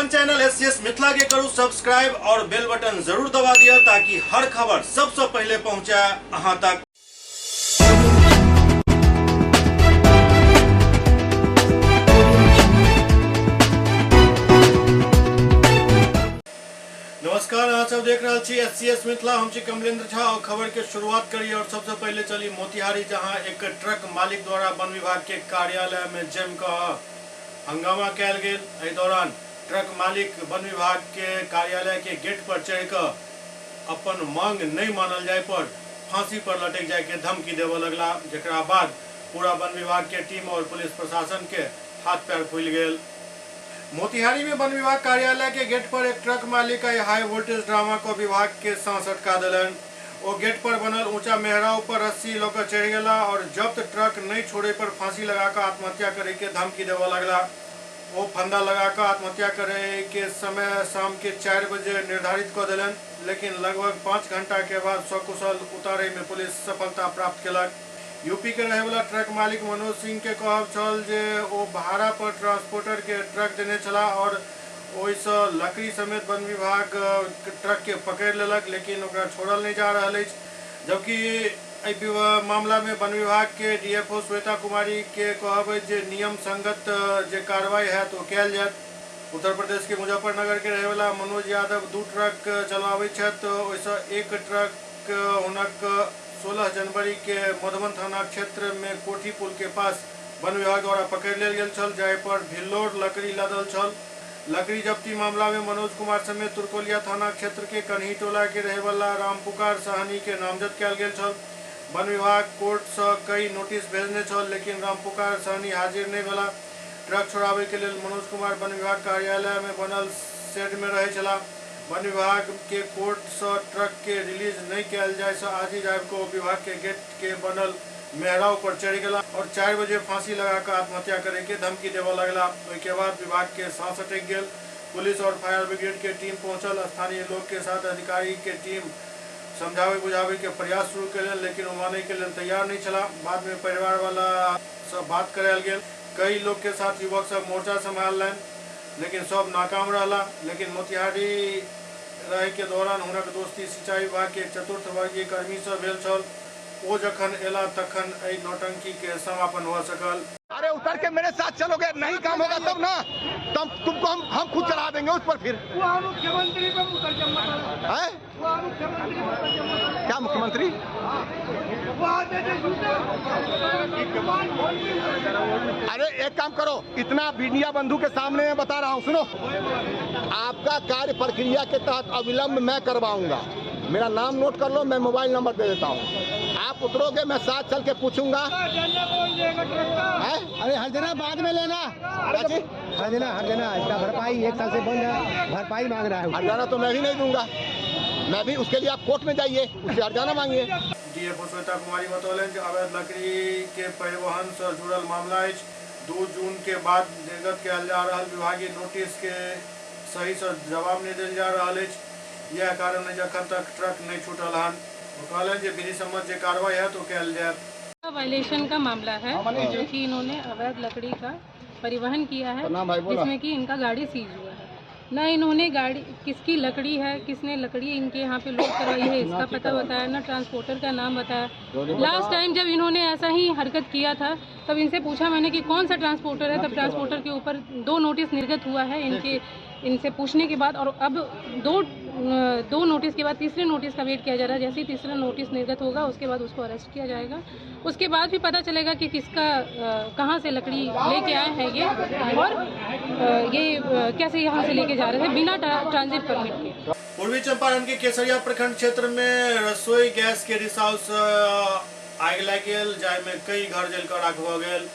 अपन channel SCS Mithila के करू सब्सक्राइब और बेल बटन जरूर दबा दिया ताकि हर खबर सबसे पहले पहुंचे अहां तक। नमस्कार, अहाँ सब देख रहल छी एससीएस मिथिला। हम छी कमलेंद्र झा और खबर के शुरुआत करी और सबसे पहले चली मोतिहारी, जहां एक ट्रक मालिक द्वारा वन विभाग के कार्यालय में जम कऽ हंगामा कयल गेल। एहि दौरान ट्रक मालिक वन विभाग के कार्यालय के गेट पर चढ़ि कऽ अपन मांग नहि मानल जाय पर फांसी पर लटकि जाय के धमकी देबऽ लगला, जकरा बाद पूरा वन विभाग के टीम और पुलिस प्रशासन के हाथ पैर फूलि गेल। मोतिहारी में वन विभाग कार्यालय के गेट पर एक ट्रक मालिक आई हाई वोल्टेज ड्रामा को विभाग के सांस अटका देलनि। ओ गेट पर बनल ऊंचा मेहराव पर रस्सी लऽ कऽ चढ़ि गेला और जब्त ट्रक नहि छोड़े पर फांसी लगा कऽ आत्महत्या करे के धमकी देबऽ लगला। ओ फंदा लगा कऽ आत्महत्या करे के समय शाम के 4 बजे निर्धारित कऽ देलनि, लेकिन लगभग 5 घंटा के बाद सकुशल उतारे में पुलिस सफलता प्राप्त केलक। यूपी के रहे वाला ट्रक मालिक मनोज सिंह के कहब छल जे ओ भाड़ा पर ट्रांसपोर्टर के ट्रक देने छलाह और ओहिसँ लकड़ी समेत वन विभाग ट्रक के पकड़ि लेलक, लेकिन ओकरा छोड़ल नहि जा रहल अछि। जबकि एहि मामला में वन विभाग के डीएफओ श्वेता कुमारी के कहब अछि जे नियम संगत जे कार्रवाई हैत ओ कयल जायत। उत्तर प्रदेश के मुजफ्फरनगर के रहे वाला मनोज यादव 2 ट्रक चलाबैत छथि। ओहिसँ एक ट्रक हुनक 16 जनवरी के मधुबन थाना क्षेत्र में कोठी पुल के पास वन विभाग द्वारा पकड़ि लेल गेल छल, जाहि पर भिल्लोर लकड़ी लदल छल। लकड़ी जब्ती मामला में मनोज कुमार समेत तुरकोलिया थाना क्षेत्र के कन्ही टोला के रहे वाला रामपुकार सहनी के नामजद कयल गेल छल। वन विभाग कोर्ट से कई नोटिस भेजने छल, लेकिन रामपुकार सहनी हाजिर नहीं भेला। ट्रक छोड़ाबे के लेल मनोज कुमार वन विभाग कार्यालय में बनल शेड में रहे छला। वन विभाग के कोर्ट से ट्रक के रिलीज नहीं कयल जाय से आजीज आबि कऽ ओ विभाग के गेट के बनल मेहराव पर चढ़ि गेला और 4 बजे फांसी लगा कऽ आत्महत्या करे के धमकी देबऽ लगला। ओहि के बाद विभाग के सांस अटकि गेल। पुलिस और फायर ब्रिगेड के टीम पहुंचल। स्थानीय लोग के साथ अधिकारी के टीम समझावे बुझावे के प्रयास शुरू केलनि, लेकिन ओ मानै के लेल तैयार नहीं छला। बाद में परिवार वाला से बात करायल गेल। कई लोग के साथ युवक सब मोर्चा संभाललनि, लेकिन सब नाकाम रहला। लेकिन मोतिहारी रहे के दौरान हुनक दोस्ती सिंचाई विभाग के एक चतुर्थ वर्गीय कर्मी से भेल छल। ओ जखन एला तखन एहि नौटंकी के समापन भऽ सकल। अरे उतर के मेरे साथ चलोगे, नहीं काम होगा तब ना, तब तुमको हम खुद चढ़ा देंगे उस पर। फिर मुख्यमंत्री पे हैं? क्या मुख्यमंत्री? अरे एक काम करो, इतना मीडिया बंधु के सामने मैं बता रहा हूँ, सुनो, आपका कार्य प्रक्रिया के तहत अविलंब मैं करवाऊंगा। मेरा नाम नोट कर लो, मैं मोबाइल नंबर दे देता हूँ। आप उतरोगे, मैं साथ चल के पूछूंगा। हैं? अरे हर्जना बाद में लेना। क्या? हर्जना, हर्जना इसका भरपाई 1 साल से बंद है, भरपाई मांग रहा है। हर्जाना तो मैं भी नहीं दूंगा, मैं भी उसके लिए आप कोर्ट में जाइए, उससे हर्जाना मांगिए। डीएफओ श्वेता कुमारी बतौलनि जे अवैध लकड़ी के परिवहन से जुड़ल मामला अछि। 2 जून के बाद निर्गत कयल जा रहल विभागीय नोटिस के सही से जवाब नहीं देल जा रहल अछि। यह कारण है जखन तक ट्रक नहीं छूटल हन। ओ कहलनि जे विधि सम्मत जे कार्रवाई है तो कयल जायत। वायलेशन का मामला है, जो कि इन्होंने अवैध लकड़ी का परिवहन किया है, प्रणाम भाई, बोला। जिसमें कि इनका गाड़ी सीज हुआ है। न इन्होंने गाड़ी किसकी लकड़ी है, किसने लकड़ी इनके यहाँ पे लोड करवाई है, इसका पता बताया, न ट्रांसपोर्टर का नाम बताया। लास्ट टाइम जब इन्होंने ऐसा ही हरकत किया था, तब इनसे पूछा मैंने कि कौन सा ट्रांसपोर्टर है, तब ट्रांसपोर्टर के ऊपर 2 नोटिस निर्गत हुआ है इनसे पूछने के बाद, और अब दो नोटिस के बाद तीसरे नोटिस का वेट किया जा रहा है। जैसे ही तीसरा नोटिस निर्गत होगा उसके बाद उसको अरेस्ट किया जाएगा। उसके बाद भी पता चलेगा कि किसका, कहाँ से लकड़ी लेके आए हैं ये, और ये कैसे यहाँ से लेके जा रहे थे बिना ट्रांजिट परमिट के। पूर्वी चंपारण के केसरिया प्रखंड क्षेत्र में रसोई गैस के रिसाव से आगि लागि गेल, जाहिमे कई घर जलकर राख भऽ गेल।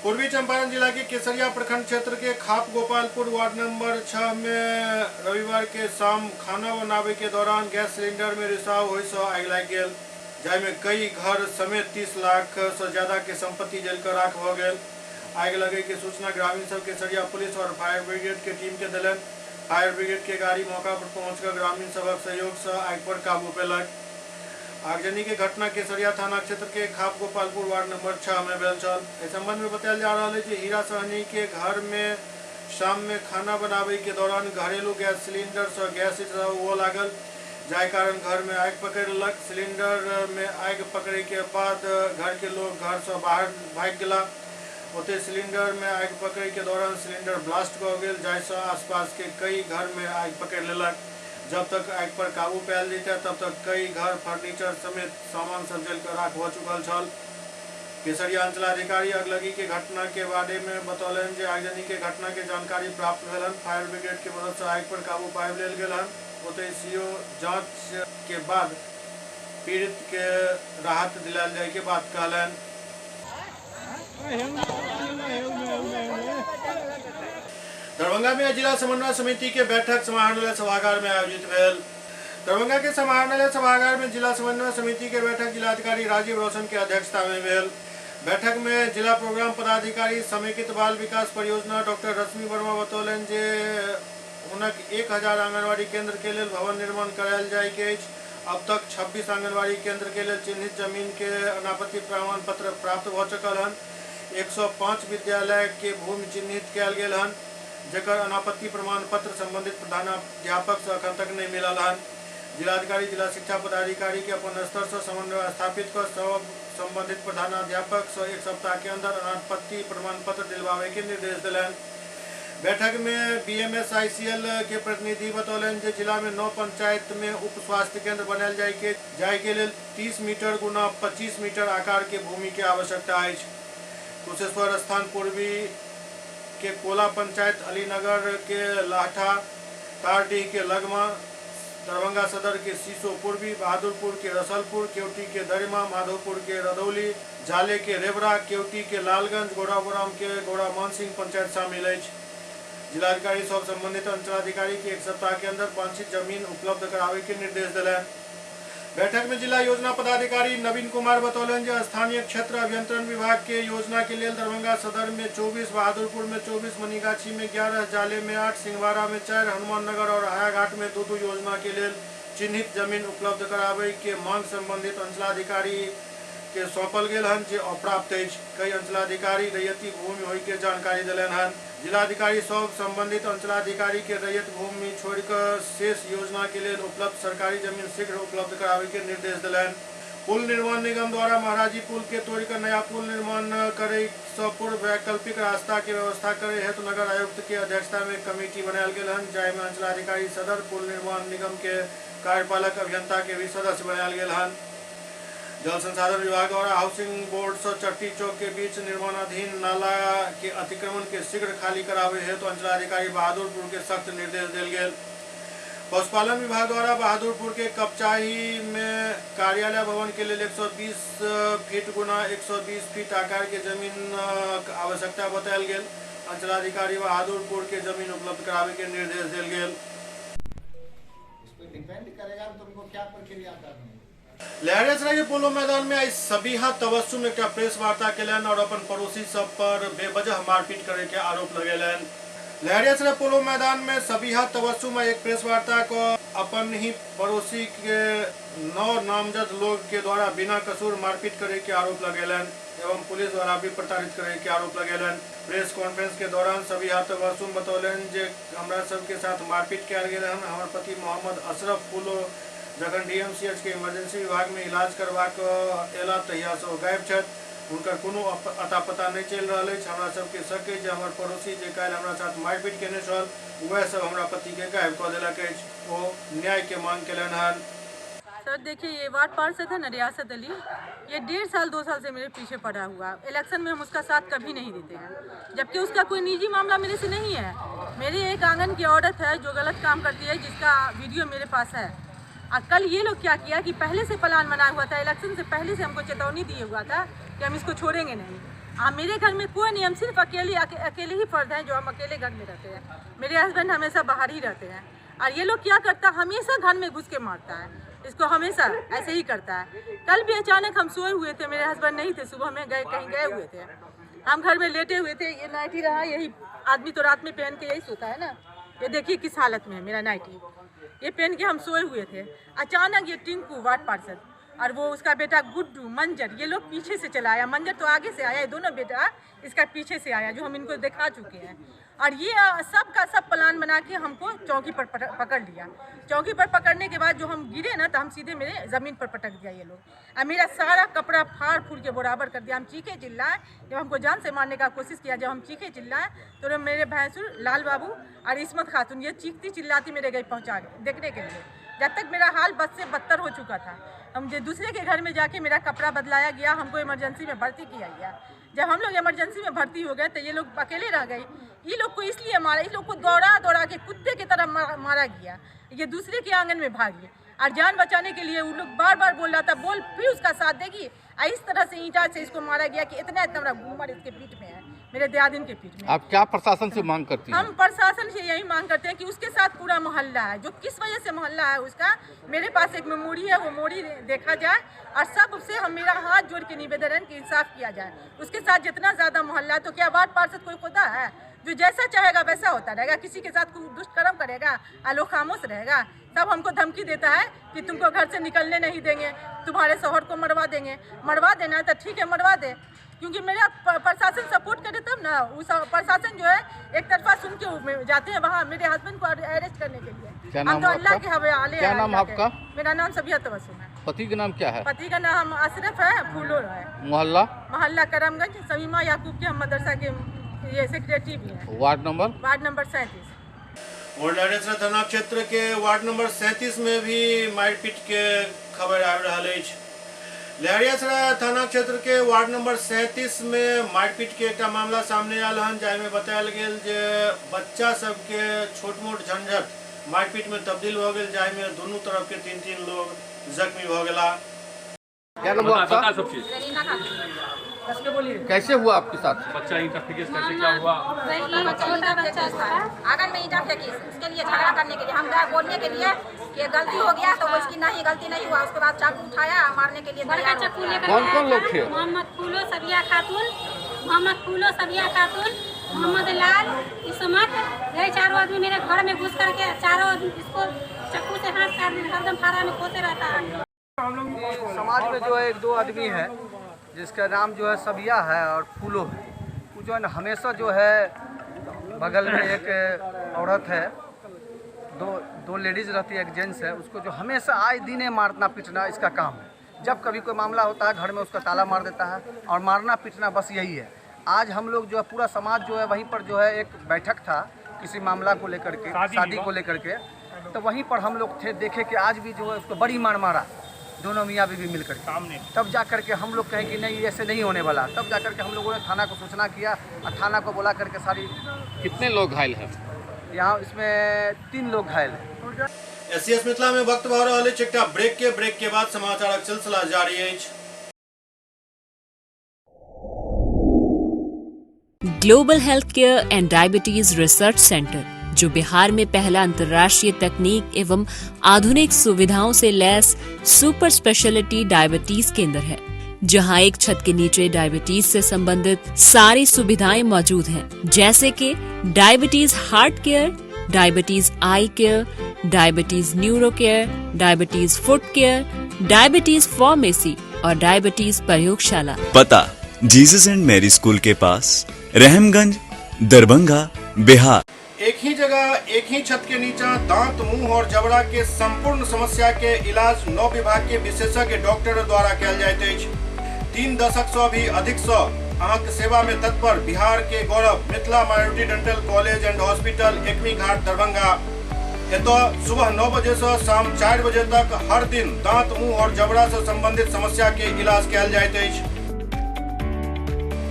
पूर्वी चंपारण जिला के केसरिया प्रखंड क्षेत्र के खाप गोपालपुर वार्ड नंबर 6 में रविवार के शाम खाना बनावे के दौरान गैस सिलेंडर में रिसाव होय से आगि लागि गेल, जाहिमे कई घर समेत 30 लाख से ज्यादा के संपत्ति जलकर राख भऽ गेल। आगि लगे के सूचना ग्रामीण सब केसरिया पुलिस और फायर ब्रिगेड के टीम के देलनि। फायर ब्रिगेड के गाड़ी मौका पर पहुंचकर ग्रामीण सबक सहयोग से आगि पर काबू पेलक। आगजनी के घटना केसरिया थाना क्षेत्र के खाप गोपालपुर वार्ड नंबर 6 में भेल छल। एहि संबंध में बतायल जा रहल है जे हीरा सहनी के घर में शाम में खाना बनावे के दौरान घरेलू गैस सिलेंडर से गैस हुआ लागल, जाहि कारण घर में आगि पकड़ लेलक। सिलेंडर में आगि पकड़े के बाद घर के लोग घर से बाहर भागि गेला। ओते सिलेंडर में आगि पकड़े के दौरान सिलेंडर ब्लास्ट भऽ गेल, जाहिसँ आसपास के कई घर में आगि पकड़ लेलक। जब तक आगि पर काबू पायल जैते तब तक कई घर फर्नीचर समेत सामान सब जल के राख भऽ चुकल छल। केसरिया अंचलाधिकारी अगलगी के घटना के बारे में बतौलनि जे आगजनी के घटना के जानकारी प्राप्त भेल हन। फायर ब्रिगेड के मदद से आगि पर काबू पाबि लेल गेल हन। ओतहि सीओ जांच के बाद पीड़ित के राहत दिलायल जाय के बात कहलनि। दरभंगा में जिला समन्वय समिति के बैठक समाहरणालय सभागार में आयोजित भेल। दरभंगा के समाहरणालय सभागार में जिला समन्वय समिति के बैठक जिलाधिकारी राजीव रोशन के अध्यक्षता में भेल। बैठक में जिला प्रोग्राम पदाधिकारी समेकित बाल विकास परियोजना डॉक्टर रश्मि वर्मा बतौलनि जे हुनक 1000 आंगनबाड़ी केंद्र के लेल भवन निर्माण करायल जाय के अछि। अब तक 26 आंगनबाड़ी केंद्र के लेल चिन्हित जमीन के अनापत्ति प्रमाण पत्र प्राप्त भऽ चुकल हन। 105 विद्यालय के भूमि चिन्हित कयल गेल हन, जकर अनापत्ति प्रमाण पत्र संबंधित प्रधानाध्यापक से अखन तक नहीं मिलल हन। जिलाधिकारी जिला शिक्षा पदाधिकारी के अपन स्तर से समन्वय स्थापित कर सब संबंधित प्रधानाध्यापक से 1 सप्ताह के अंदर अनापत्ति प्रमाण पत्र दिलवावे के निर्देश दिलनि। बैठक में बीएमएसआईसीएल के प्रतिनिधि बतौलनि जे जिला में 9 पंचायत में उप स्वास्थ्य केंद्र बनायल जाय के लेल 30 मीटर गुना 25 मीटर आकार के भूमि के आवश्यकता अछि। कुशेश्वर स्थान पूर्वी के कोला पंचायत, अलीनगर के लाठा, तारडीह के लगमा, दरभंगा सदर के सीसो पूर्वी, बहादुरपुर के रसलपुर, केवटी के दरिमा, माधोपुर के रदौली, जाले के रेवरा, केवटी के लालगंज, गोड़ाबोराम के गोड़ा मानसिंह पंचायत शामिल अछि। जिलाधिकारी सब संबंधित अंचलाधिकारी के 1 सप्ताह के अंदर वांछित जमीन उपलब्ध करावे के निर्देश दिलनि। बैठक में जिला योजना पदाधिकारी नवीन कुमार बतौलनि जे स्थानीय क्षेत्र अभियंत्रण विभाग के योजना के लेल दरभंगा सदर में 24, बहादुरपुर में 24, मनीगाछी में 11, जाले में 8, सिंहवाड़ा में 4, हनुमान नगर और हायाघाट में 2-2 योजना के लेल चिन्हित जमीन उपलब्ध करावे के मांग संबंधित अंचलाधिकारी के सौंपल गेल हन, जे अप्राप्त अछि। कई अंचलाधिकारी रैयती भूमि होय के जानकारी दिलनि हन। जिलाधिकारी सब संबंधित अंचलाधिकारी के रैयत भूमि छोड़िकऽ शेष योजना के लेल उपलब्ध सरकारी जमीन शीघ्र उपलब्ध करावे के निर्देश दिलनि। पुल निर्माण निगम द्वारा महाराजी पुल के तोड़िकऽ नया पुल निर्माण करे सँ पूर्व वैकल्पिक रास्ता के व्यवस्था करे हेतु नगर आयुक्त के अध्यक्षता में कमेटी बनायल गेल हन, जाहिमे अंचलाधिकारी सदर पुल निर्माण निगम के कार्यपालक अभियंता के भी सदस्य बनायल गेल हन। जल संसाधन विभाग द्वारा हाउसिंग बोर्ड से चट्टी चौक के बीच निर्माणाधीन नाला के अतिक्रमण के शीघ्र खाली करावे हेतु अंचलाधिकारी बहादुरपुर के सख्त निर्देश दिल गेल। पशुपालन विभाग द्वारा बहादुरपुर के कपचाही में कार्यालय भवन के लिए 120 फीट गुना 120 फीट आकार के जमीन आवश्यकता बतायल गेल। अंचलाधिकारी बहादुरपुर के जमीन उपलब्ध करावे के निर्देश दिल गेल। डिपेंड करेगा तुमको क्या प्रक्रिया करनी है। लहरियासराय के पोलो मैदान में आई सबीहा तबस्सुम एक प्रेस वार्ता केलनि और अपन पड़ोसी सब पर बेवजह मारपीट करे के आरोप लगेलनि। लहरियासराय पोलो मैदान में सबीहा तबस्सुम एक प्रेस वार्ता को अपन ही पड़ोसी के 9 नामजद लोग के द्वारा बिना कसूर मारपीट करे के आरोप लगेलनि एवं पुलिस द्वारा भी प्रताड़ित करे के आरोप लगेलनि। प्रेस कॉन्फ्रेंस के दौरान सबीहा तबस्सुम बतौलनि जे हमरा सबके साथ मारपीट कयल गेल हन। हमर पति मोहम्मद अशरफ फूलो जखन डीएमसीएच के इमरजेंसी विभाग में इलाज करबाक अयला तहिया से ओ गायब छथि। हुनकर कोनो अता पता नहीं चलि रहल अछि। हमरा सबके शक अछि जे हमर पड़ोसी जे काल्हि हमरा साथ मारपीट केने छल वएह सब हमरा पति के गायब कऽ देलक अछि। ओ न्याय के मांग केलनि हन। सर देखिए, ये वार्ड पार्षद है ना रियासत अली, ये 1.5 साल 2 साल से मेरे पीछे पड़ा हुआ। इलेक्शन में हम उसका साथ कभी नहीं देते हैं, जबकि उसका कोई निजी मामला मेरे से नहीं है। मेरे एक आंगन की औरत है जो गलत काम करती है, जिसका वीडियो मेरे पास है। और कल ये लोग क्या किया कि पहले से प्लान बनाया हुआ था, इलेक्शन से पहले से हमको चेतावनी दिए हुआ था कि हम इसको छोड़ेंगे नहीं। मेरे घर में कोई नहीं, हम सिर्फ अकेले अकेले ही फर्द हैं जो हम अकेले घर में रहते हैं। मेरे हस्बैंड हमेशा बाहर ही रहते हैं। और ये लोग क्या करता है, हमेशा घर में घुस के मारता है इसको, हमेशा ऐसे ही करता है। कल भी अचानक हम सोए हुए थे, मेरे हस्बैंड नहीं थे, सुबह में गए कहीं गए हुए थे, हम घर में लेटे हुए थे। ये नाइटी रहा, यही आदमी तो रात में पहन के यही सोता है ना। ये देखिए किस हालत में है मेरा नाइटी, ये पहन के हम सोए हुए थे। अचानक ये टिंकू वार्ड पार्षद और वो उसका बेटा गुड्डू मंजर, ये लोग पीछे से चला आया। मंजर तो आगे से आया, ये दोनों बेटा इसका पीछे से आया, जो हम इनको दिखा चुके हैं। और ये सब का सब प्लान बना के हमको चौकी पर पकड़ लिया। चौकी पर पकड़ने के बाद जो हम गिरे ना, तो हम सीधे मेरे ज़मीन पर पटक दिया ये लोग और मेरा सारा कपड़ा फाड़ फूड़ के बराबर कर दिया। हम चीखे चिल्लाए, जब हमको जान से मारने का कोशिश किया, जब हम चीखे चिल्लाए तो मेरे भैंसुर लाल बाबू और इस्मत खातून ये चीखती चिल्लाती मेरे गई पहुँचा देखने के लिए। जब तक मेरा हाल बद से बदतर हो चुका था। हम जो दूसरे के घर में जाके मेरा कपड़ा बदलाया गया, हमको इमरजेंसी में भर्ती किया गया। जब हम लोग इमरजेंसी में भर्ती हो गए तो ये लोग अकेले रह गए। ये लोग को इसलिए मारा, इस लोग को दौड़ा दौड़ा के कुत्ते की तरह मारा गया। ये दूसरे के आंगन में भागी और जान बचाने के लिए वो लोग बार बार बोल रहा था, बोल फिर उसका साथ देगी। और इस तरह से ईंटा से इसको मारा गया कि इतना इतना बड़ा घूमर इसके पीठ में है, मेरे दियादिन के पीठ में। आप क्या प्रशासन से मांग करती हैं? हम प्रशासन से यही मांग करते हैं कि उसके साथ पूरा मोहल्ला है, जो किस वजह से मोहल्ला है उसका मेरे पास एक मेमोरी है, वो मोरी देखा जाए और सबसे हम मेरा हाथ जोड़ के निवेदन है कि इंसाफ किया जाए। उसके साथ जितना ज़्यादा मोहल्ला है, तो क्या वार्ड पार्षद कोई खुदा है जो जैसा चाहेगा वैसा होता रहेगा? किसी के साथ कोई दुष्कर्म करेगा आलो खामोश रहेगा? तब हमको धमकी देता है कि तुमको घर से निकलने नहीं देंगे, तुम्हारे शोहर को मरवा देंगे। मरवा देना है तो ठीक है मरवा दे, क्योंकि मेरा प्रशासन सपोर्ट करे तब ना। उस प्रशासन जो है एक तरफा सुन के जाते हैं वहाँ मेरे हस्बैंड को अरेस्ट करने के लिए। क्या हम नाम तो अल्लाह आपका? के हवाले क्या हैं, नाम अल्लाह के। आपका? मेरा नाम सबिया तबस्सुम है। पति का नाम क्या है? पति का नाम अशरफ है, फूलो है। मोहल्ला? मोहल्ला करमगंज, समीमा याकूब के हम मदरसा के ये सेक्रेटरी भी हैं। Ward number? Ward number 37। और लहेरियासराय थाना क्षेत्र के वार्ड नंबर 37 में भी मारपीट के खबर आबि रहल अछि। लहेरियासराय थाना क्षेत्र के वार्ड नंबर 37 में मारपीट के एकटा मामला सामने आयल हन, जाहिमे बतायल गेल जे बच्चा सबके छोट मोट झंझट मारपीट में तब्दील भऽ गेल, जाहिमे दुनू तरफ के तीन तीन लोग जख्मी भऽ गेला। क्या नाम हुआ आपका? सब चीज कैसे हुआ आपके साथ? बच्चा ईंटा फेंके, कैसे क्या हुआ? छोटा बच्चा था, आंगन में ईंटा फेंकी, उसके लिए झगड़ा करने के लिए हम गए बोलने के लिए कि गलती हो गया, तो उसकी नहीं गलती नहीं हुआ। उसके बाद चाकू उठाया मारने के लिए। बड़का चक्कू लेकर कौन आया कौन लोग था। थे? मोहम्मद फूलो सबिया खातून, मोहम्मद फूलो सबिया खातून, मोहम्मद लाल, इसमत, यही चारों आदमी मेरे घर में घुस करके चारों आदमी इसको चक्कू से हाथ काट दिए, हरदम फारा में खोते रहता है। समाज में जो है एक दो आदमी है जिसका नाम जो है सबिया है और फूलो है, वो जो है ना हमेशा जो है बगल में एक औरत है, दो दो लेडीज़ रहती है, एक जेंट्स है, उसको जो हमेशा आए दिन है मारना पीटना इसका काम है। जब कभी कोई मामला होता है घर में उसका ताला मार देता है और मारना पीटना बस यही है। आज हम लोग जो है पूरा समाज जो है वहीं पर जो है एक बैठक था किसी मामला को लेकर के, शादी को लेकर के, तो वहीं पर हम लोग थे, देखे कि आज भी जो है उसको बड़ी मार मारा दोनों मियाँ बीवी मिलकर सामने। तब जा कर के हम लोग कहें कि नहीं ऐसे नहीं होने वाला। तब जा कर के हम लोगों ने थाना को सूचना किया और थाना को बुला करके सारी। कितने लोग घायल हैं? यहाँ इसमें 3 लोग घायल हैं। एससीएस मिथिला में वक्त भऽ रहल अछि एकटा ब्रेक के। ब्रेक के बाद समाचारक सिलसिला जारी अछि। Global health care and diabetes research centre, जो बिहार में पहला अंतर्राष्ट्रीय तकनीक एवं आधुनिक सुविधाओं से लैस सुपर स्पेशलिटी डायबिटीज केंद्र है, जहां एक छत के नीचे डायबिटीज से संबंधित सारी सुविधाएं मौजूद हैं, जैसे कि diabetes heart care, diabetes eye care, diabetes neuro care, diabetes foot care, diabetes pharmacy और डायबिटीज प्रयोगशाला। पता जीसस एंड मैरी स्कूल के पास, रहमगंज, दरभंगा, बिहार। एक ही जगह एक ही छत के नीचा दांत, मुंह और जबड़ा के संपूर्ण समस्या के इलाज 9 विभाग के विशेषज्ञ डॉक्टर द्वारा कयल जाइत अछि। 3 दशक से भी अधिक से अहाँके सेवा में तत्पर बिहार के गौरव Mithila minority dental college and hospital, Ekmi Ghat, Darbhanga. एतऽ सुबह 9 बजे से शाम 4 बजे तक हर दिन दांत, मुंह और जबड़ा से संबंधित समस्या के इलाज कयल जाइत अछि।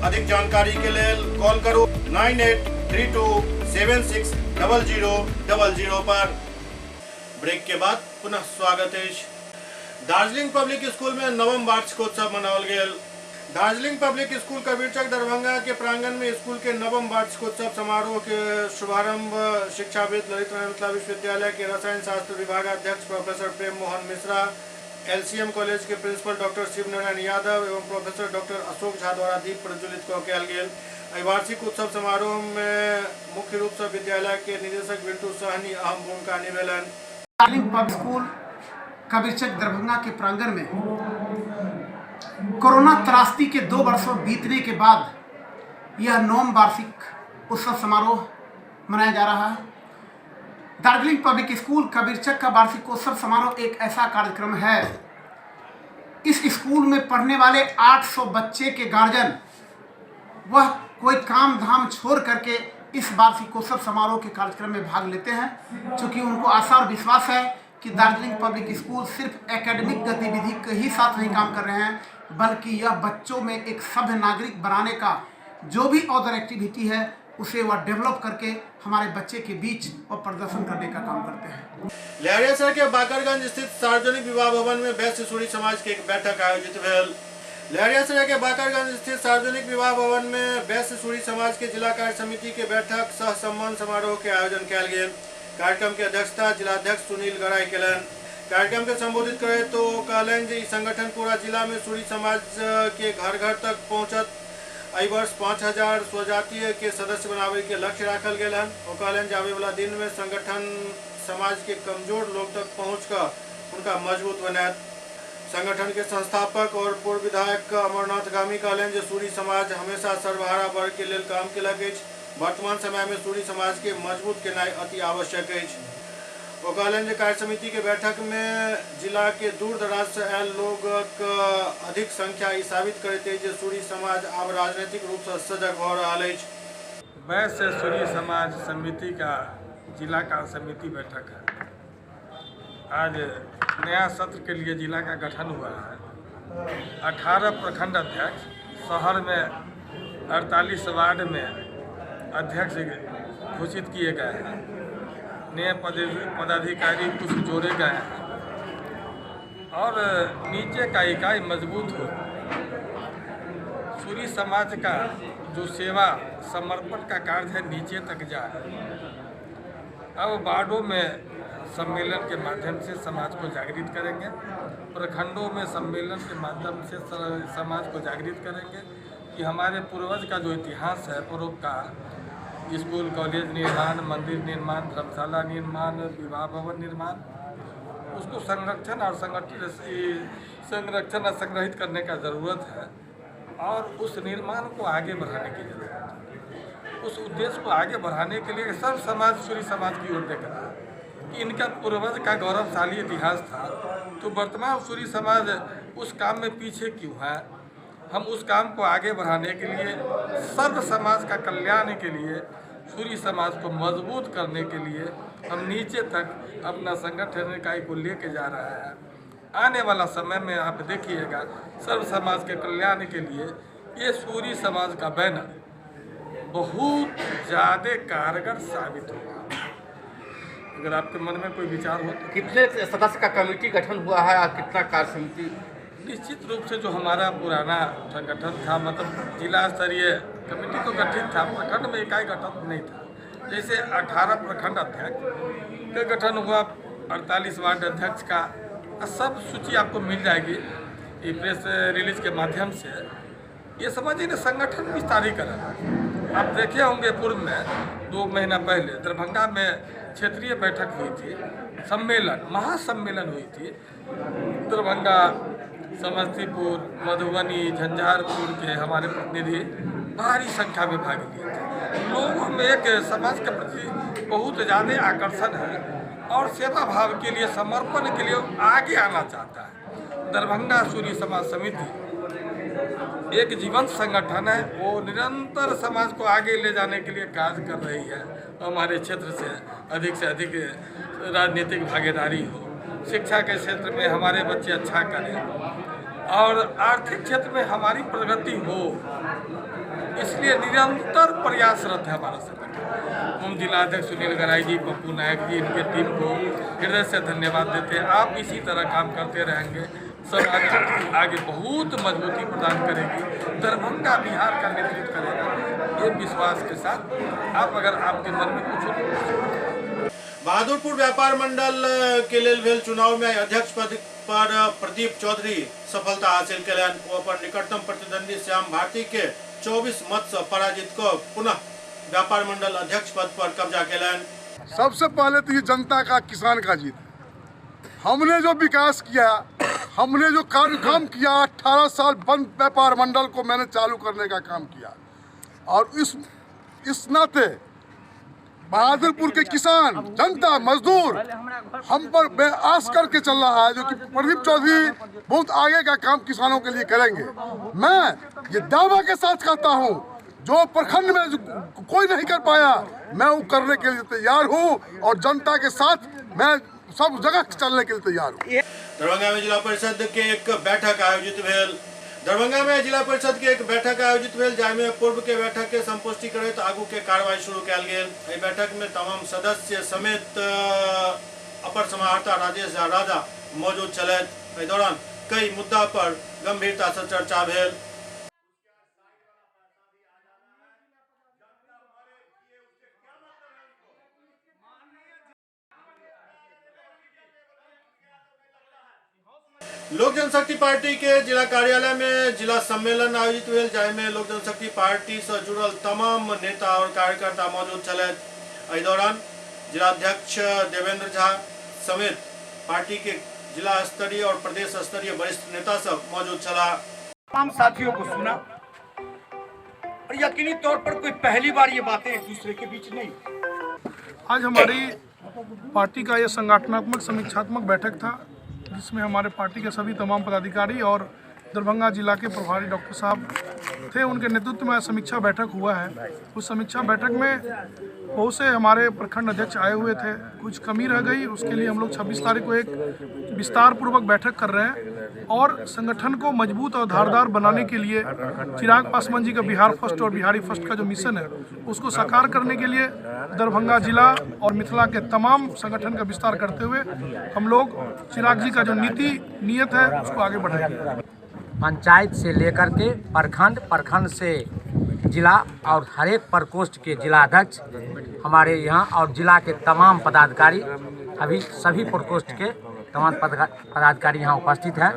अधिक जानकारी के लेल कॉल करू 983276 0000 पर। ब्रेक के बाद पुनः स्वागत अछि। दार्जिलिंग पब्लिक स्कूल में नवम वार्षिकोत्सव मनाओल गेल। दार्जिलिंग पब्लिक स्कूल कबीरचक दरभंगा के प्रांगण में स्कूल के नवम वार्षिकोत्सव समारोह के शुभारंभ शिक्षाविद ललित नारायण मिथिला विश्वविद्यालय के रसायन शास्त्र विभागाध्यक्ष professor Prem Mohan Mishra, LCM college के प्रिंसिपल डॉक्टर शिव नारायण यादव एवं प्रोफेसर डॉक्टर अशोक झा द्वारा दीप प्रज्वलित कऽ कयल गेल। एहि वार्षिक उत्सव समारोह में मुख्य रूप से विद्यालय के निदेशक बिंटू सहनी अहम भूमिका निभेलनि। दार्जिलिंग पब्लिक स्कूल कबीरचक दरभंगा के प्रांगण में कोरोना त्रासदी के 2 वर्षों बीतने के बाद यह नवम वार्षिक उत्सव समारोह मनाया जा रहा है। दार्जिलिंग पब्लिक स्कूल कबीरचक का वार्षिकोत्सव समारोह एक ऐसा कार्यक्रम है, इस स्कूल में पढ़ने वाले 800 बच्चे के गार्जियन वह कोई काम धाम छोड़ करके इस वार्षिकोत्सव समारोह के कार्यक्रम में भाग लेते हैं, क्योंकि उनको आशा और विश्वास है कि दार्जिलिंग पब्लिक स्कूल सिर्फ एकेडमिक गतिविधि के ही साथ नहीं काम कर रहे हैं, बल्कि यह बच्चों में एक सभ्य नागरिक बनाने का जो भी अदर एक्टिविटी है उसे वह डेवलप करके हमारे बच्चे के बीच वह प्रदर्शन करने का काम करते हैं। लहरियासराय के बाकरगंज स्थित सार्वजनिक विवाह भवन में वैश्य सूरी समाज के एक बैठक आयोजित भेल। लहरियासराय के बाकरगंज स्थित सार्वजनिक विवाह भवन में वैश्य सूरी समाज के जिला कार्य समिति के बैठक सह सम्मान समारोह के आयोजन कयल गेल। कार्यक्रम के अध्यक्षता जिलाध्यक्ष सुनील गराई केलनि। कार्यक्रम के संबोधित करे तो ओ कहलनि जे ई संगठन पूरा जिला में सूरी समाज के घर घर तक पहुंचत। एहि वर्ष 5000 स्वजातीय के सदस्य बनावे के लक्ष्य राखल गेल हन। ओ कहलनि जे आबे वाला दिन में संगठन समाज के कमजोर लोग तक पहुँच कर उनका मजबूत बनायत। संगठन के संस्थापक और पूर्व विधायक अमरनाथ गामी कहलनि जे सूरी समाज हमेशा सर्वहारा वर्ग के लेल काम केलक अछि। वर्तमान समय में सूरी समाज के मजबूत केनाइ अति आवश्यक अछि। ओ कहलनि जे कार्य समिति के बैठक में जिला के दूर दराज से आयल लोगक अधिक संख्या ई साबित करैत अछि जे सूरी समाज आब राजनीतिक रूप से सजग भऽ रहल अछि। वैश्य सूरी समाज समिति का जिला का समिति बैठक है। आज नया सत्र के लिए जिला का गठन हुआ है। 18 प्रखंड अध्यक्ष, शहर में 48 वार्ड में अध्यक्ष घोषित किए गए हैं। नए पदाधिकारी कुछ जोड़े गए हैं और नीचे का इकाई मजबूत हो। सूरी समाज का जो सेवा समर्पण का कार्य है नीचे तक जाए। अब वार्डों में सम्मेलन के माध्यम से समाज को जागृत करेंगे, प्रखंडों में सम्मेलन के माध्यम से समाज को जागृत करेंगे कि हमारे पूर्वज का जो इतिहास है, परोपकार, स्कूल कॉलेज निर्माण, मंदिर निर्माण, धर्मशाला निर्माण, विवाह भवन निर्माण, उसको संरक्षण और संरक्षण और संग्रहित करने का ज़रूरत है और उस निर्माण को आगे बढ़ाने की ज़रूरत है। उस उद्देश्य को आगे बढ़ाने के लिए सब समाज सूरी समाज की ओर देख रहा है कि इनका पूर्वज का गौरवशाली इतिहास था, तो वर्तमान सूरी समाज उस काम में पीछे क्यों है। हम उस काम को आगे बढ़ाने के लिए, सर्व समाज का कल्याण के लिए, सूरी समाज को मजबूत करने के लिए हम नीचे तक अपना संगठन इकाई को लेके जा रहा है। आने वाला समय में आप देखिएगा सर्व समाज के कल्याण के लिए ये सूरी समाज का बैनर बहुत ज़्यादा कारगर साबित होगा। अगर आपके मन में कोई विचार हो तो। कितने सदस्य का कमेटी गठन हुआ है और कितना कार्य समिति? निश्चित रूप से जो हमारा पुराना संगठन था, मतलब जिला स्तरीय कमेटी तो गठित था, प्रखंड में इकाई गठन नहीं था। जैसे 18 प्रखंड अध्यक्ष का गठन हुआ, 48 वार्ड अध्यक्ष का, सब सूची आपको मिल जाएगी ये प्रेस रिलीज के माध्यम से। ये समझिए ना संगठन विस्तारीकरण। आप देखे होंगे पूर्व में 2 महीना पहले दरभंगा में क्षेत्रीय बैठक हुई थी, सम्मेलन, महासम्मेलन हुई थी। दरभंगा, समस्तीपुर, मधुबनी, झंझारपुर के हमारे प्रतिनिधि भारी संख्या में भाग लिए थे। लोगों में एक समाज के प्रति बहुत ज़्यादा आकर्षण है और सेवा भाव के लिए, समर्पण के लिए आगे आना चाहता है। दरभंगा सूरी समाज समिति एक जीवंत संगठन है, वो निरंतर समाज को आगे ले जाने के लिए कार्य कर रही है। हमारे क्षेत्र से अधिक राजनीतिक भागीदारी हो, शिक्षा के क्षेत्र में हमारे बच्चे अच्छा करें और आर्थिक क्षेत्र में हमारी प्रगति हो, इसलिए निरंतर प्रयासरत है हमारा संगठन। हम जिलाध्यक्ष सुनील गराई जी, पप्पू नायक जी, इनके टीम को हृदय से धन्यवाद देते हैं। आप इसी तरह काम करते रहेंगे, समाज आगे बहुत मजबूती प्रदान करेगी, दरभंगा बिहार का नेतृत्व करेगा, ये विश्वास के साथ आप, अगर आपके मन में कुछ हो। बहादुरपुर व्यापार मंडल के लेल भेल चुनाव में अध्यक्ष पद पर प्रदीप चौधरी सफलता हासिल केलनि। ओ अपन निकटतम प्रतिद्वंदी श्याम भारती के 24 मत से पराजित क पुनः व्यापार मंडल अध्यक्ष पद पर कब्जा केलनि। सबसे पहले तो ये जनता का, किसान का जीत। हमने जो विकास किया, हमने जो काम किया, 18 साल बंद व्यापार मंडल को मैंने चालू करने का काम किया और इस नाते बहादुरपुर के किसान, जनता, मजदूर हम पर बेआस करके चल रहा है, जो कि प्रदीप चौधरी बहुत आगे का काम किसानों के लिए करेंगे। मैं ये दावा के साथ कहता हूँ, जो प्रखंड में कोई नहीं कर पाया, मैं वो करने के लिए तैयार हूँ और जनता के साथ मैं सब जगह चलने के लिए तैयार हूँ। दरभंगा में जिला परिषद के एक बैठक आयोजित भेल। दरभंगा में जिला परिषद के एक बैठक आयोजित भेल, जाहिमे पूर्व के बैठक के संपुष्टि करैत आगू के कार्रवाई शुरू कयल गेल। एहि बैठक में तमाम सदस्य समेत अपर समाहर्ता राजेश झा राजा मौजूद छलथि। एहि दौरान कई मुद्दा पर गंभीरता से चर्चा भेल। लोक जनशक्ति पार्टी के जिला कार्यालय में जिला सम्मेलन आयोजित भेल, जाहिमे लोक जनशक्ति पार्टी से जुड़ल तमाम नेता और कार्यकर्ता मौजूद छलथि। एहि दौरान जिलाध्यक्ष देवेंद्र झा समेत पार्टी के जिला स्तरीय और प्रदेश स्तरीय वरिष्ठ नेता सब मौजूद छलाह। तमाम साथियों को सुना और यकीनी तौर पर कोई पहली बार ये बातें एक दूसरे के बीच नहीं। आज हमारी पार्टी का यह संगठनात्मक समीक्षात्मक बैठक था, जिसमें हमारे पार्टी के सभी तमाम पदाधिकारी और दरभंगा जिला के प्रभारी डॉक्टर साहब थे, उनके नेतृत्व में समीक्षा बैठक हुआ है। उस समीक्षा बैठक में बहुत से हमारे प्रखंड अध्यक्ष आए हुए थे, कुछ कमी रह गई, उसके लिए हम लोग 26 तारीख को एक विस्तार पूर्वक बैठक कर रहे हैं और संगठन को मजबूत और धारदार बनाने के लिए चिराग पासवान जी का बिहार फर्स्ट और बिहारी फर्स्ट का जो मिशन है उसको साकार करने के लिए दरभंगा जिला और मिथिला के तमाम संगठन का विस्तार करते हुए हम लोग चिराग जी का जो नीति नियत है उसको आगे बढ़ाएंगे। पंचायत से लेकर के प्रखंड, प्रखंड से जिला और हर एक प्रकोष्ठ के जिलाध्यक्ष हमारे यहाँ और जिला के तमाम पदाधिकारी, अभी सभी प्रकोष्ठ के तमाम पदाधिकारी यहाँ उपस्थित हैं।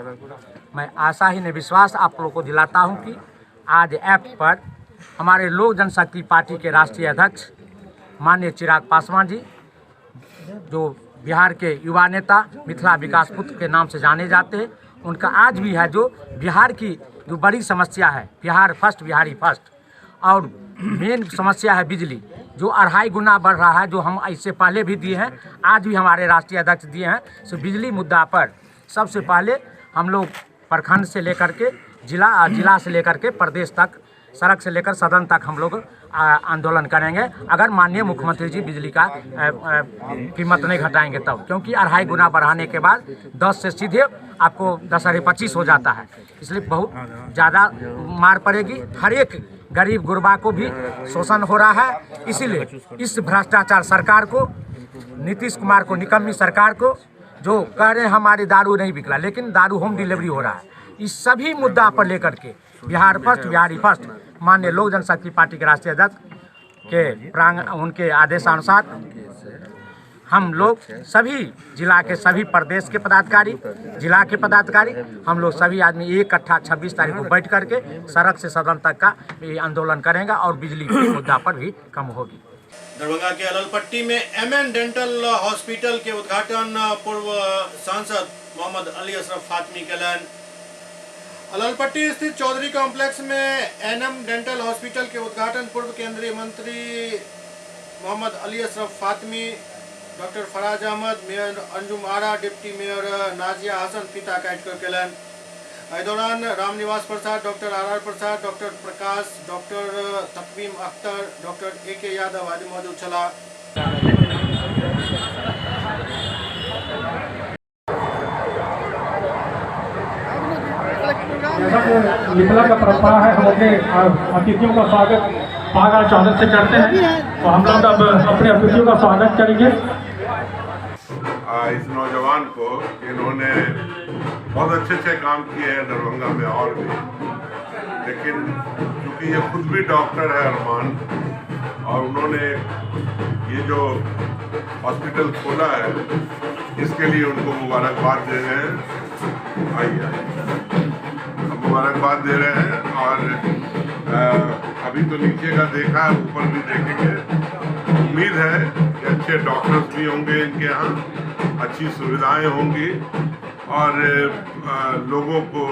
मैं आशा ही नहीं विश्वास आप लोगों को दिलाता हूँ कि आज ऐप पर हमारे लोक जनशक्ति पार्टी के राष्ट्रीय अध्यक्ष माननीय चिराग पासवान जी, जो बिहार के युवा नेता मिथिला विकास पुत्र के नाम से जाने जाते हैं, उनका आज भी है जो बिहार की जो बड़ी समस्या है, बिहार फर्स्ट बिहारी फर्स्ट, और मेन समस्या है बिजली जो 2.5 गुना बढ़ रहा है, जो हम इससे पहले भी दिए हैं, आज भी हमारे राष्ट्रीय अध्यक्ष दिए हैं। सो बिजली मुद्दा पर सबसे पहले हम लोग प्रखंड से लेकर के जिला, जिला से लेकर के प्रदेश तक, सड़क से लेकर सदन तक हम लोग आंदोलन करेंगे अगर माननीय मुख्यमंत्री जी बिजली का कीमत नहीं घटाएंगे तब, क्योंकि 2.5 गुना बढ़ाने के बाद 10 से सीधे आपको 10.25 हो जाता है, इसलिए बहुत ज़्यादा मार पड़ेगी। हर एक गरीब गुरबा को भी शोषण हो रहा है, इसीलिए इस भ्रष्टाचार सरकार को, नीतीश कुमार को, निकम्मी सरकार को, जो कह रहे हैं हमारी दारू नहीं बिक रहा लेकिन दारू होम डिलीवरी हो रहा है, इस सभी मुद्दा पर लेकर के बिहार फर्स्ट बिहारी फर्स्ट माननीय लोक जनशक्ति पार्टी के राष्ट्रीय अध्यक्ष के प्रांग उनके आदेशानुसार हम लोग सभी जिला के सभी प्रदेश के पदाधिकारी, जिला के पदाधिकारी, हम लोग सभी आदमी इकट्ठा 26 तारीख को बैठ करके सड़क से सदन तक का ये आंदोलन करेंगे और बिजली के मुद्दा पर भी कम होगी। दरभंगा के अललपट्टी में एमएन डेंटल हॉस्पिटल के उद्घाटन पूर्व सांसद मोहम्मद अली अशरफ फातमी कलन। अललपट्टी स्थित चौधरी कॉम्प्लेक्स में एनएम डेंटल हॉस्पिटल के उद्घाटन पूर्व केंद्रीय मंत्री Mohammad Ali Ashraf Fatmi, doctor Faraz Ahmad, mayor Anjum Ara, deputy mayor Nazia Hasan फीता काटि कऽ केलनि। एहि दौरान Ramniwas Prasad, doctor R R Prasad, doctor Prakash, doctor Taqweem Akhtar, doctor A K Yadav आदि मौजूद छलाह। जैसा कि मिथिला का परंपरा है, हम अपने अतिथियों का स्वागत पाग और चादर से करते हैं, तो हम लोग अब अपने अतिथियों का स्वागत करेंगे। इस नौजवान को इन्होंने बहुत अच्छे अच्छे काम किए हैं दरभंगा में और भी, लेकिन चूँकि ये खुद भी डॉक्टर है अरमान, और उन्होंने ये जो हॉस्पिटल खोला है इसके लिए उनको मुबारकबाद दे रहे हैं। आइए आइए, मुबारकबाद दे रहे हैं। और अभी तो नीचे का देखा है, ऊपर भी देखेंगे। उम्मीद है कि अच्छे डॉक्टर्स भी होंगे इनके यहाँ, अच्छी सुविधाएं होंगी और लोगों को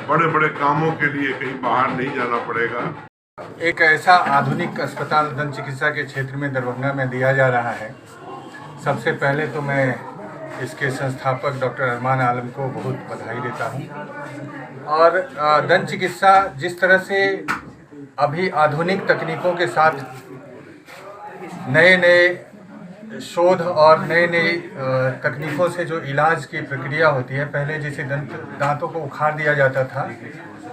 बड़े बड़े कामों के लिए कहीं बाहर नहीं जाना पड़ेगा। एक ऐसा आधुनिक अस्पताल दंत चिकित्सा के क्षेत्र में दरभंगा में दिया जा रहा है। सबसे पहले तो मैं इसके संस्थापक डॉक्टर अरमान आलम को बहुत बधाई देता हूँ। और दंत चिकित्सा जिस तरह से अभी आधुनिक तकनीकों के साथ नए नए शोध और नए नए तकनीकों से जो इलाज की प्रक्रिया होती है, पहले जैसे दांतों को उखाड़ दिया जाता था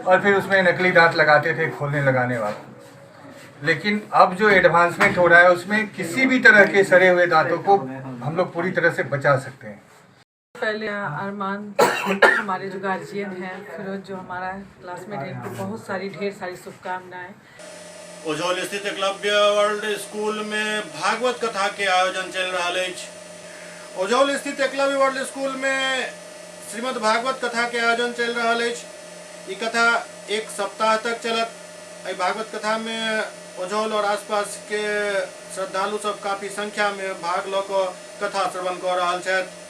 और फिर उसमें नकली दांत लगाते थे खोलने लगाने वाले, लेकिन अब जो एडवांसमेंट हो रहा है उसमें किसी भी तरह के सड़े हुए दांतों को हम लोग पूरी तरह से बचा सकते हैं। पहले अरमान हमारे जो गार्जियन हैं, फिरोज जो हमारा क्लासमेट है, इनको बहुत सारी ढेर सारी शुभकामनाएं। ओझौल स्थित एकलव्य वर्ल्ड स्कूल में भागवत कथा के आयोजन चल रहा है। ओझौल स्थित एकलव्य वर्ल्ड स्कूल में श्रीमद् भागवत कथा के आयोजन चल रहा है। ये कथा एक सप्ताह तक चलत। भागवत कथा में ओझौल और आसपास के श्रद्धालु सब काफी संख्या में भाग ल क कथा श्रवण कर रहा छथि।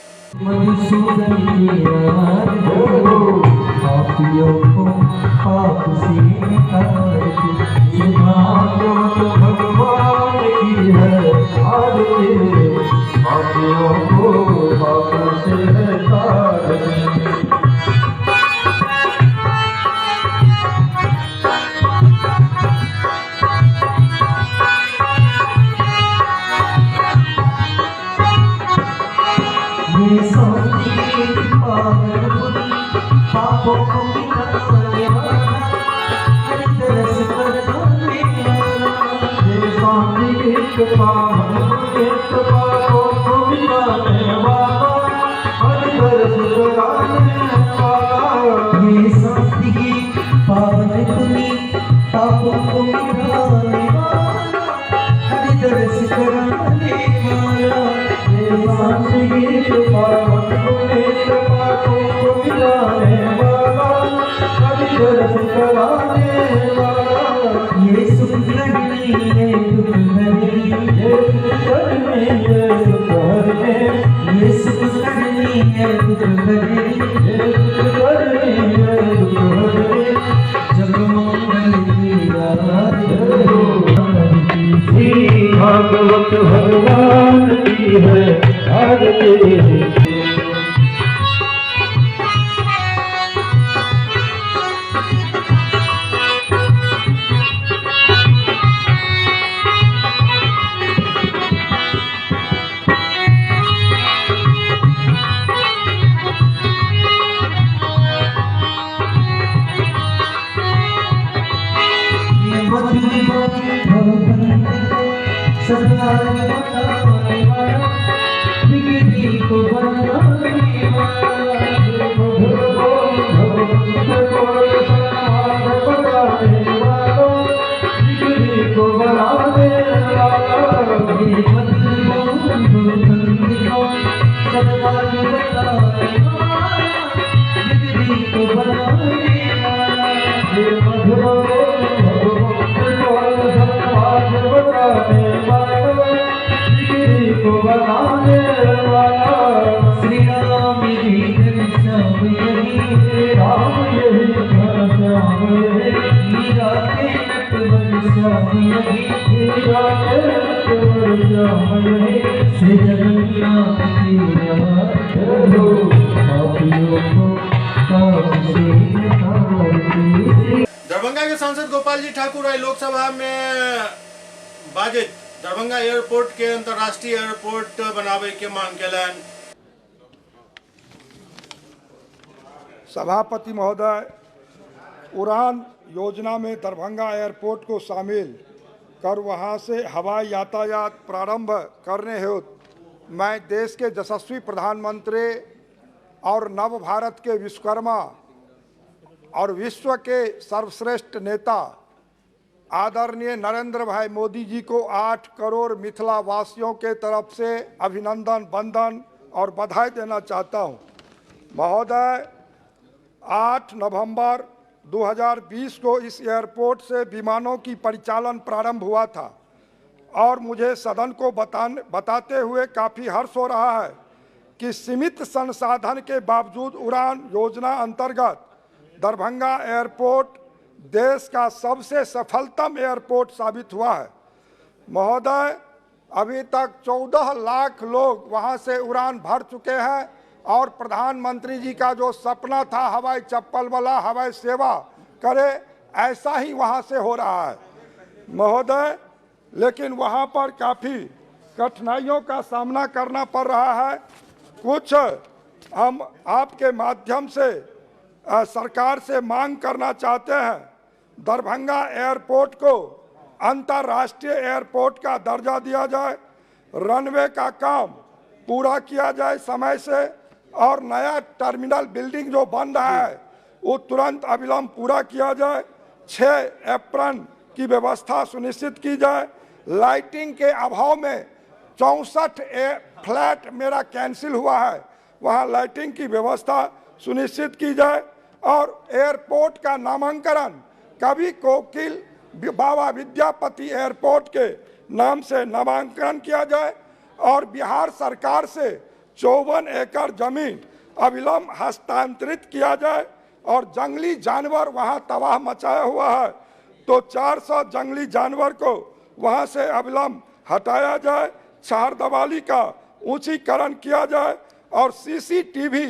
भागवत भगवान की है आरती। दरभंगा के सांसद गोपाल जी ठाकुर आइ लोकसभा में बाजैत दरभंगा एयरपोर्ट के अंतर्राष्ट्रीय एयरपोर्ट बनावे के मांग केलनि। सभापति महोदय, उड़ान योजना में दरभंगा एयरपोर्ट को शामिल कर वहां से हवाई यातायात प्रारंभ करने हेतु मैं देश के यशस्वी प्रधानमंत्री और नव भारत के विश्वकर्मा और विश्व के सर्वश्रेष्ठ नेता आदरणीय नरेंद्र भाई मोदी जी को 8 करोड़ मिथिला वासियों के तरफ से अभिनंदन, वंदन और बधाई देना चाहता हूं। महोदय, 8 नवंबर 2020 को इस एयरपोर्ट से विमानों की परिचालन प्रारंभ हुआ था और मुझे सदन को बताते हुए काफ़ी हर्ष हो रहा है कि सीमित संसाधन के बावजूद उड़ान योजना अंतर्गत दरभंगा एयरपोर्ट देश का सबसे सफलतम एयरपोर्ट साबित हुआ है। महोदय, अभी तक 14 लाख लोग वहाँ से उड़ान भर चुके हैं और प्रधानमंत्री जी का जो सपना था हवाई चप्पल वाला हवाई सेवा करे, ऐसा ही वहाँ से हो रहा है महोदय। लेकिन वहाँ पर काफ़ी कठिनाइयों का सामना करना पड़ रहा है। कुछ हम आपके माध्यम से सरकार से मांग करना चाहते हैं, दरभंगा एयरपोर्ट को अंतर्राष्ट्रीय एयरपोर्ट का दर्जा दिया जाए, रनवे का काम पूरा किया जाए समय से, और नया टर्मिनल बिल्डिंग जो बन रहा है वो तुरंत अविलंब पूरा किया जाए, 6 एप्रन की व्यवस्था सुनिश्चित की जाए। लाइटिंग के अभाव में 64 फ्लैट मेरा कैंसिल हुआ है, वहाँ लाइटिंग की व्यवस्था सुनिश्चित की जाए, और एयरपोर्ट का नामांकन कवि कोकिल बाबा विद्यापति एयरपोर्ट के नाम से नामांकन किया जाए, और बिहार सरकार से 54 एकड़ जमीन अविलंब हस्तांतरित किया जाए। और जंगली जानवर वहाँ तबाह मचाया हुआ है, तो 400 जंगली जानवर को वहाँ से अविलंब हटाया जाए, चारदीवारी का ऊंचीकरण किया जाए, और सीसीटीवी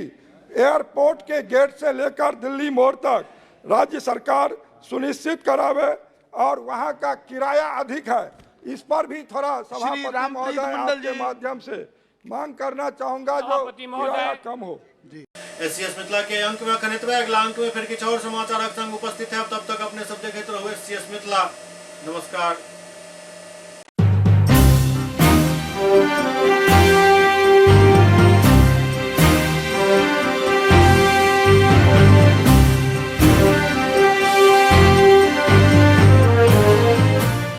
एयरपोर्ट के गेट से लेकर दिल्ली मोड़ तक राज्य सरकार सुनिश्चित करावे। और वहाँ का किराया अधिक है, इस पर भी थोड़ा सभापति महोदय आपके माध्यम से मांग करना चाहूँगा जो किराया कम हो। जी, एससीएस मिथिला के अंक में अखन एतबे, अगला अंक में फिर किछु और समाचारक संग उपस्थित है। तब तक अपने सब देखैत रहू एससीएस मिथिला। नमस्कार।